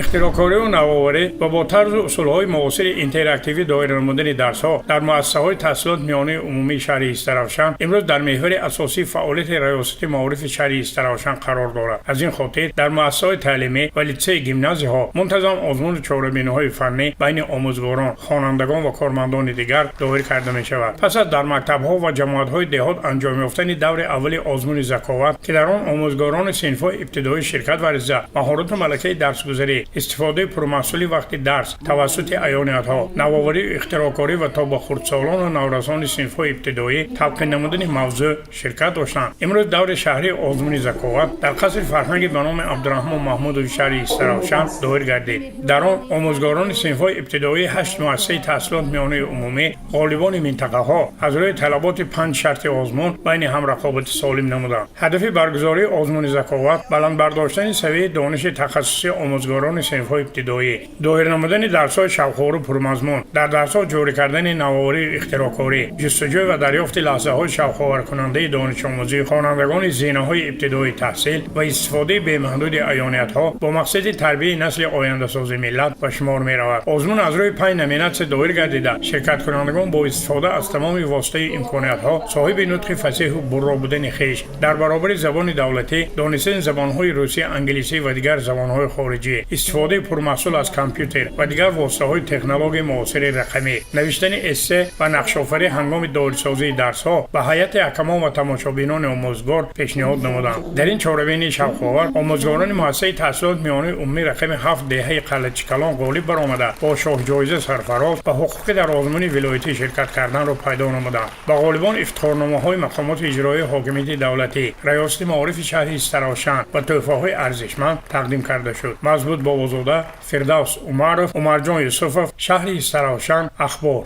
Ихтироъкориву навоварӣ ва бо тарзу усулҳои муосири интерактивӣ доир намудани дарсҳо дар муассисаҳои таҳсилоти миёнаи умумии шаҳри Истаравшан имрӯз дар меҳвари асосии фаъолияти Раёсати маорифи шаҳри Истаравшан қарор дорад. Аз ин хотир дар муассисаҳои таълимӣ ва литсей, гимназияҳо мунтазам озмуну чорабиниҳои фаннӣ байни омӯзгорон, хонандагон ва кормандони дигар доир карда мешавад. Пас аз дар мактабҳо ва ҷамоатҳои деҳот анҷом ёфтани даври аввали озмуни «Заковат», ки дар он омӯзгорони синфҳои ибтидоӣ ширкат варзида, маҳорату малакаи дарсгузарӣ, истифодаи пурмаҳсули вақти дарс тавассути аёниятҳо, навоварию ихтироъкорӣ ва то ба хурдсолону наврасони синфҳои ибтидоӣ талқин намудани мавзӯъ ширкат доштанд, имрӯз даври шаҳрии озмуни «Заковат» дар қасри фарҳанги ба номи Абдураҳмон Маҳмудови шаҳри Истаравшан доир гардид. Дар он омӯзгорони синфҳои ибтидоии ҳашт муассисаи таҳсилоти миёнаи умумӣ, ғолибони минтақаҳо, аз рӯи талаботи панҷ шарти озмун байни ҳам рақобати солим намуданд. Ҳадафи баргузории озмуни «Заковат» баланд бардоштани савияи дониши тахассусии омӯзгорони синфҳои ибтидоӣ, доир намудани дарсҳои шавқовору пурмазмун, дар дарсҳо ҷорӣ кардани навоварию ихтироъкорӣ, ҷустуҷӯй ва дарёфти лаҳзаҳои шавқоваркунандаи донишомӯзии хонандагони зинаҳои ибтидоии таҳсил ва истифодаи бемаҳдуди аёниятҳо бо мақсади тарбияи насли ояндасози миллат ба шумор меравад. Озмун аз рӯи панҷ номинатсия доир гардида, ширкаткунандагон бо истифода аз тамоми воситаи имкониятҳо, соҳиби нутқи фасеҳу бурро будани хеш, дар баробари забони давлатӣ донистани забонҳои русӣ, англисӣ ва дигар забонҳои хориҷӣ, истифодаи пурмаҳсул аз компютер ва дигар воситаҳои технологияи муосири рақамӣ, навиштани эссе ва нақшофарӣ ҳангоми доирсозии дарсҳо ба ҳайати ҳакамон ва тамошобинони омӯзгор пешниҳод намуданд. Дар ин чорабинии шавқовар омӯзгорони муассисаи таҳсилоти миёнаи умумӣ рақами 7 деҳаи Қалъачикалон ғолиб баромада, бо шоҳҷоиза сарфароз ва ҳуқуқи дар озмуни вилоятӣ ширкат карданро пайдо намуданд. Ба ғолибон ифтихорномаҳои мақомоти иҷроии ҳокимияти давлатӣ, Раёсати маорифи шаҳри Истаравшан ва тӯҳфаҳои арзишманд тақдим карда шуд. Мазбут Бобозода, Фирдавс Умаров, Умарҷон Юсуфов, шаҳри Истаравшан, «Ахбор».